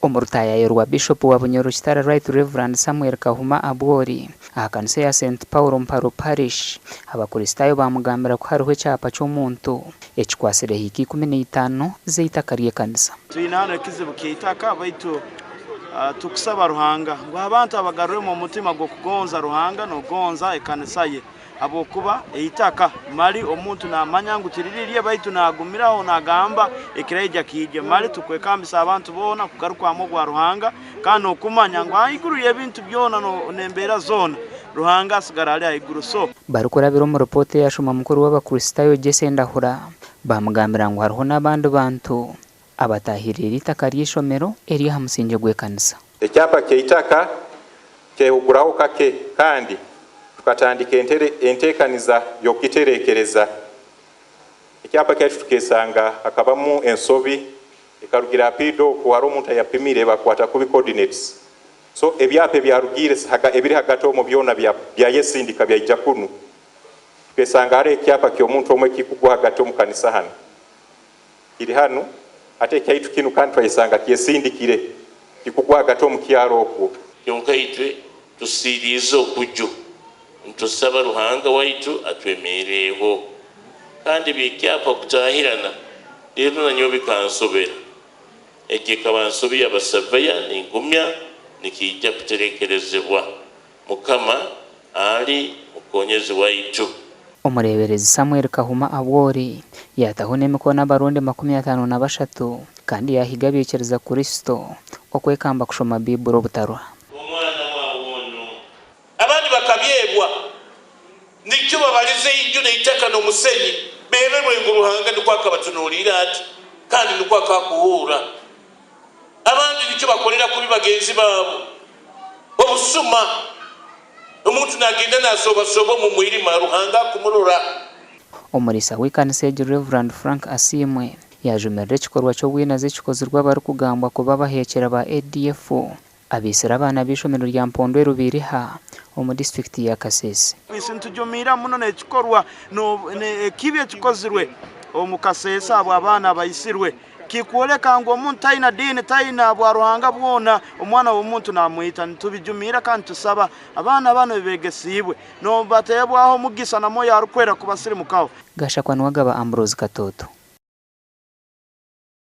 Omu rutaayaayo rwa Bishopu wa Bunyoro Kitara Right Rev. Samuel Kahuma Abwori aha kanisa ya St Paul Mparo Parish, Abakristaayo baamugambira ku hariho ekyapa ky'omuntu ekikwatsire hiika 15 z'eitaka ry'ekanisa. Twine hanu ekizibu ky'eitaka baitu tukusaba Ruhanga ngu abantu abagaruremu omutima gw'okugonza Ruhanga n'okugonza ekanisa ye. Habwokuba eitaka mali omuntu namanya ngu tiriri rye baitu nagumiraho nagamba ekiraija kiije. Mali tukwekambisa abantu boona kugarukwamu obwa Ruhanga kandi nokumanya ngu ahaiguru yebintu byona nembeera zoona Ruhanga asigara ali ahaiguru so. Barikurabira omu ripoota eyashoma mukuru w'Abakristaayo Jesse Ndahura, baamugambira ngu hariho n'abandi bantu abatahiriire eitaka ry'eishomero eriri aha musingye gw'ekanisa. Ekyapa ky'eitaka kyehuguraho kake kandi tukatandika enteekaniza y'okukitereekereza. Ekyapa kyaitu tukesanga hakabamu ensobi ekarugira aha piida oku hariho omuntu ayapimire bakwata kubi coordinates so ebyapa ebyarugiire ebiri hagati omwo byona byayesindika byaija kunu tukesanga hariho ekyapa ky'omuntu omwe ekikugwa hagati omu kanisa hanu. Kiri hanu, ate ekyaitu kinu kandi twayesanga kyesindikire kikugwa hagati omu kyaro okwo. Kyonka itwe tusiiriize okuju, nitusaba Ruhanga waitu atwemeereho. Kandi eby'ekyapa kutaahirana, reero nanyowe bikansobera. Egyo ekaba nsobi y'abasaveya, ningumya nikiija kuterekerezebwa. Mukama ali mukonyezi waitu. Omureeberezi Samuel Kahuma Abwori yaataho n'emikono Abarundi 53 kandi yaahiga abaikiriza Kristo okwekamba kushoma Baiburi obutarwa. Omwana wawe onu. Abandi bakabyebwa, nikyo babalize eiju neitaka nomusenyi, beberwe ngu Ruhanga nikwo akabatunuliire ati, kandi nikwo akakuhu'ra. Abandi nikyo bakolera kubi bagenzi baabo, obusuma. Omuntu nagenda nasobasoba omu mwirima, Ruhanga akumurora. Omuriisa w'ekanisa egi Rev. Frank Asiimwe yaajumirira ekikorwa ky'obwinazi ekikozirwe abarikugambwa kuba abaheekyera ba ADF abaitsire abaana b'eishomero rya Mpondo e Rubiriha omu disiturikiti ya Kasese. Isi nitujumiira muno n'ekikorwa ekibi ekikozirwe omu Kasese ahabw'abaana abaitsirwe. Kikworeka ngu omuntu taina diini, taina bwa Ruhanga bwona, omwana w'omuntu namwita. Nitubijumiira kandi tusaba abaana banu ebegesiibwe nobateebwaho omugisa na Mwoyo Arukwera kubasirimukaho. Gashakwa Nuwagaba Ambrose Katoto.